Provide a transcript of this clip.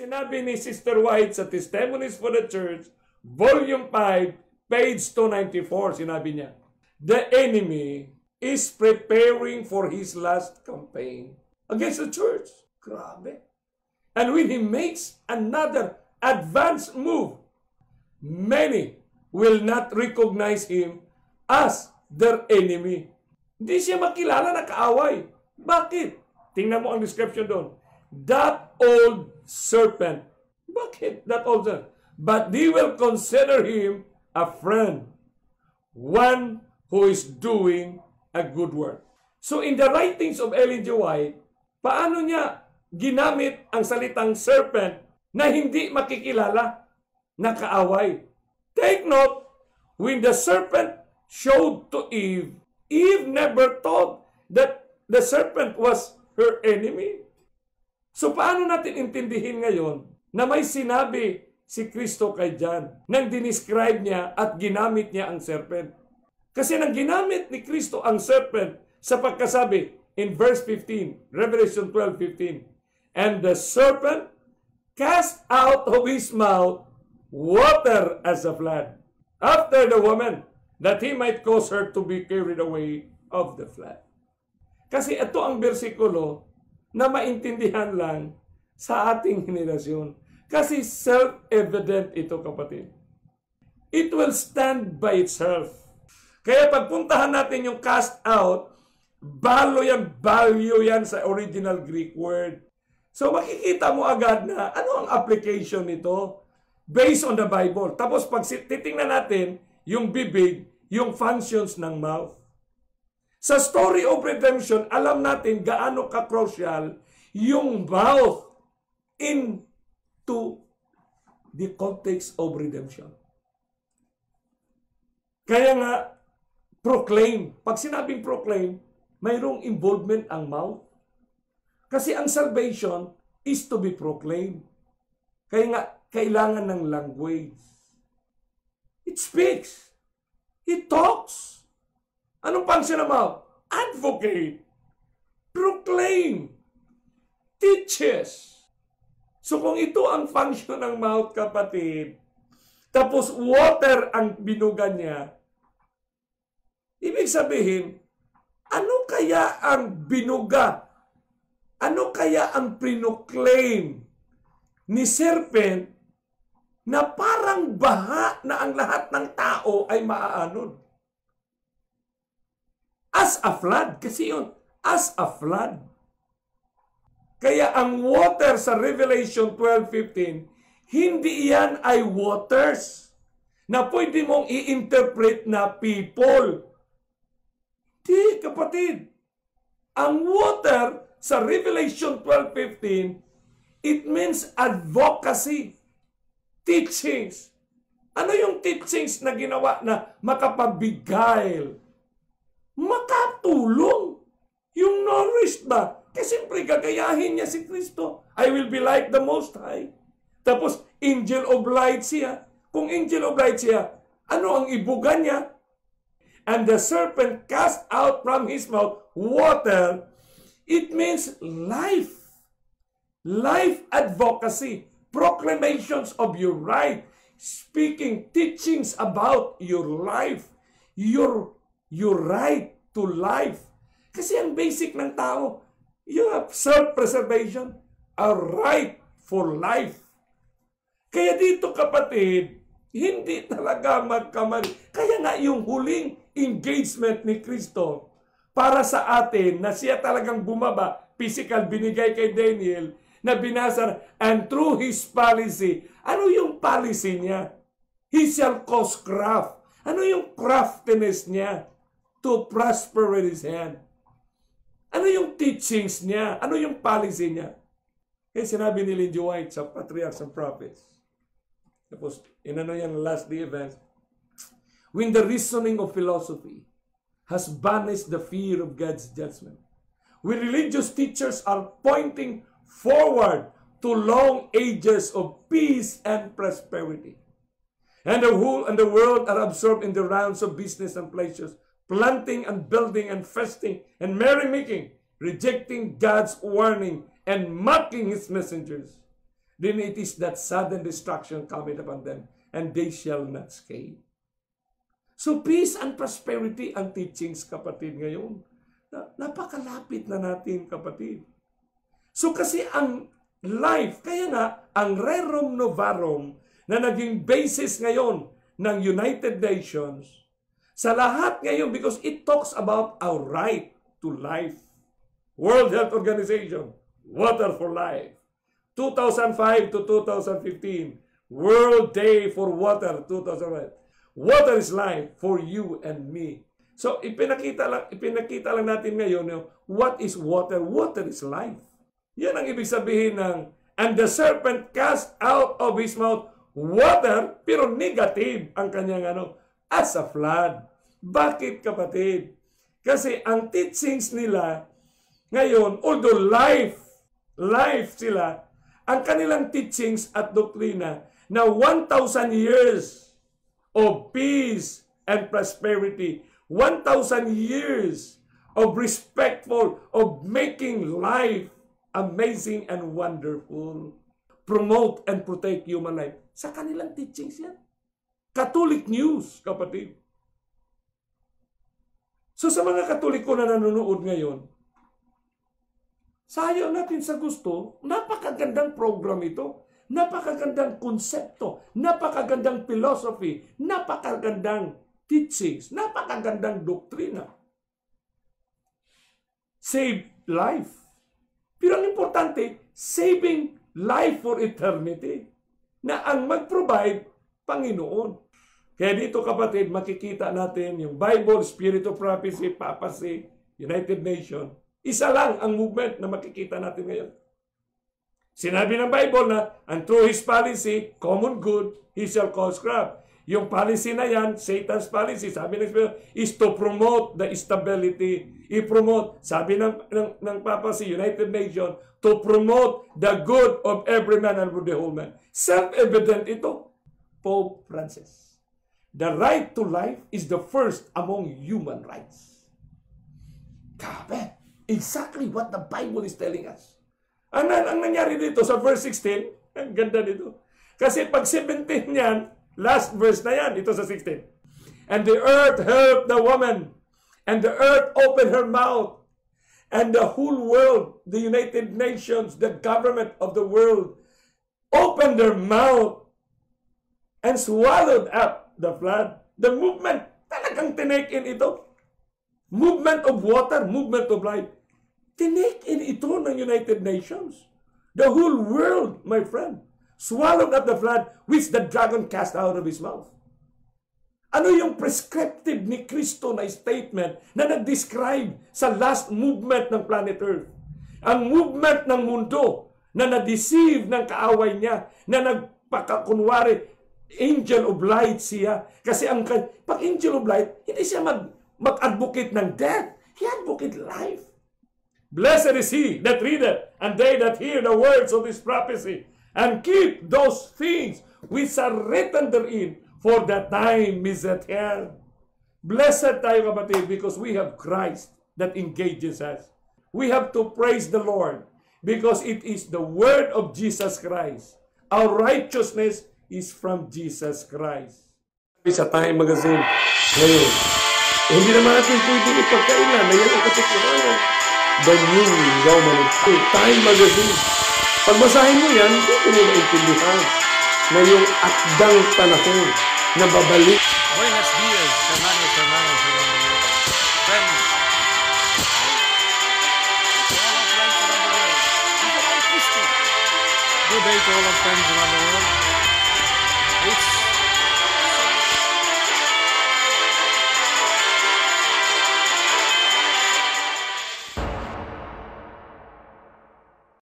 Sinabi ni Sister White sa Testimonies for the Church, Volume 5, page 294, sinabi niya, "The enemy is preparing for his last campaign against the church." Grabe. "And when he makes another advanced move, many will not recognize him as their enemy." Hindi siya makilala na kaaway. Bakit? Tingnan mo ang description doon. "That old serpent." Bakit that old serpent? "But they will consider him a friend, one who is doing a good work." So in the writings of Ellen G. White, paano niya ginamit ang salitang serpent na hindi makikilala na kaaway? Take note, when the serpent showed to Eve, Eve never thought that the serpent was her enemy. So paano natin intindihin ngayon na may sinabi si Kristo kay John nang dinescribe niya at ginamit niya ang serpent? Kasi nang ginamit ni Kristo ang serpent sa pagkasabi in verse 15, Revelation 12:15, "And the serpent cast out of his mouth water as a flood after the woman, that he might cause her to be carried away of the flood." Kasi ito ang bersikulo na maintindihan lang sa ating henerasyon. Kasi self-evident ito, kapatid. It will stand by itself. Kaya pagpuntahan natin yung cast out, ballo yan, value yan sa original Greek word. So makikita mo agad na ano ang application nito based on the Bible. Tapos pag titingnan natin yung bibig, yung functions ng mouth. Sa story of redemption, alam natin gaano ka-crucial yung mouth into the context of redemption. Kaya nga, proclaim. Pag sinabing proclaim, mayroong involvement ang mouth. Kasi ang salvation is to be proclaimed. Kaya nga, kailangan ng language. It speaks. It talks. Anong function ng mouth? Advocate. Proclaim. Teaches. So kung ito ang function ng mouth, kapatid, tapos water ang binuga niya, ibig sabihin, ano kaya ang binuga? Ano kaya ang pinoclaim ni serpent na parang baha na ang lahat ng tao ay maaanod? As a flood. Kasi yun, as a flood. Kaya ang water sa Revelation 12:15, hindi yan ay waters na pwede mong i-interpret na people. Di, kapatid. Ang water sa Revelation 12:15, it means advocacy, teachings. Ano yung teachings na ginawa na makapag-beguile? Makatulong. Yung nourished ba? Kasi siyempre gagayahin niya si Kristo. "I will be like the Most High." Tapos, angel of light siya. Kung angel of light siya, ano ang ibuga niya? "And the serpent cast out from his mouth water." It means life. Life advocacy. Proclamations of your right. Speaking teachings about your life. Your right to life. Kasi ang basic ng tao, you have self-preservation, a right for life. Kaya dito, kapatid, hindi talaga magkamali. Kaya nga yung huling engagement ni Kristo para sa atin na siya talagang bumaba, physical, binigay kay Daniel, na binasa, "And through his policy." Ano yung policy niya? "He shall cause craft." Ano yung craftiness niya? "To prosper with his hand." Ano yung teachings niya? Ano yung policy niya? Kaya sinabi ni Ellen G. White sa Patriarchs and Prophets. Tapos, inano yan, last day events. "When the reasoning of philosophy has banished the fear of God's judgment, when religious teachers are pointing forward to long ages of peace and prosperity, and the whole and the world are absorbed in the rounds of business and pleasures, planting and building and feasting and merrymaking, rejecting God's warning and mocking His messengers, Then it is that sudden destruction coming upon them, and they shall not escape. So peace and prosperity ang teachings, kapatid, ngayon. Napakalapit na natin, kapatid. So kasi ang life, kaya nga ang Rerum Novarum na naging basis ngayon ng United Nations sa lahat ngayon because it talks about our right to life. World Health Organization, Water for Life. 2005 to 2015, World Day for Water 2005. Water is life for you and me. So ipinakita lang natin ngayon yung what is water? Water is life. Yan ang ibig sabihin ng "And the serpent cast out of his mouth water," pero negative ang kanyang ano, as a flood. Bakit, kapatid? Kasi ang teachings nila ngayon, although life, life sila, ang kanilang teachings at doktrina na 1,000 years of peace and prosperity, 1,000 years of respectful, of making life amazing and wonderful. Promote and protect human life. Sa kanilang teachings yan. Catholic News, kapatid. So sa mga Katoliko na nanonood ngayon, sayo natin sa gusto, napakagandang program ito. Napakagandang konsepto, napakagandang philosophy, napakagandang teachings, napakagandang doktrina. Save life. Pero ang importante, saving life for eternity. Na ang mag-provide, Panginoon. Kaya dito, kapatid, makikita natin yung Bible, Spirit of Prophecy, Papacy, United Nation. Isa lang ang movement na makikita natin ngayon. Sinabi ng Bible na, "And through his policy, common good, he shall cause corrupt." Yung policy na yan, Satan's policy, sabi ng Spirit, is to promote the stability. I-promote, sabi ng Papacy, United Nations, to promote the good of every man and of the whole man. Self-evident ito. Pope Francis. "The right to life is the first among human rights." Grabe. Exactly what the Bible is telling us. Ang nangyari dito sa verse 16, ang ganda dito. Kasi pag 17 yan, last verse na yan, ito sa 16. "And the earth helped the woman, and the earth opened her mouth, and the whole world, the United Nations, the government of the world, opened their mouth and swallowed up the flood." The movement, talagang tinake in ito. Movement of water, movement of life. Tinake in ito ng United Nations. The whole world, my friend, swallowed up the flood which the dragon cast out of his mouth. Ano yung prescriptive ni Kristo na statement na nag-describe sa last movement ng planet Earth? Ang movement ng mundo na na-deceive ng kaaway niya, na nagpakakunwari, angel of light siya. Kasi ang pag angel of light, hindi siya mag-advocate ng death. He advocate life. "Blessed is he that readeth, and they that hear the words of this prophecy, and keep those things which are written therein, for the time is at hand." Blessed tayo, kapatid, because we have Christ that engages us. We have to praise the Lord because it is the word of Jesus Christ. Our righteousness is from Jesus Christ. Sa Time Magazine ngayon, eh, hindi naman natin pwedeng ipagkaila na yan ang katotohanan. The New Roman Time Magazine. Pagbasahin mo yan, hindi mo maintindihan na yung akdang panahon na babalik. Buenos dias, hermanos, hermanas around the world. Friends. To all our friends around the world. And for all Christians. Good day to all our friends around the world.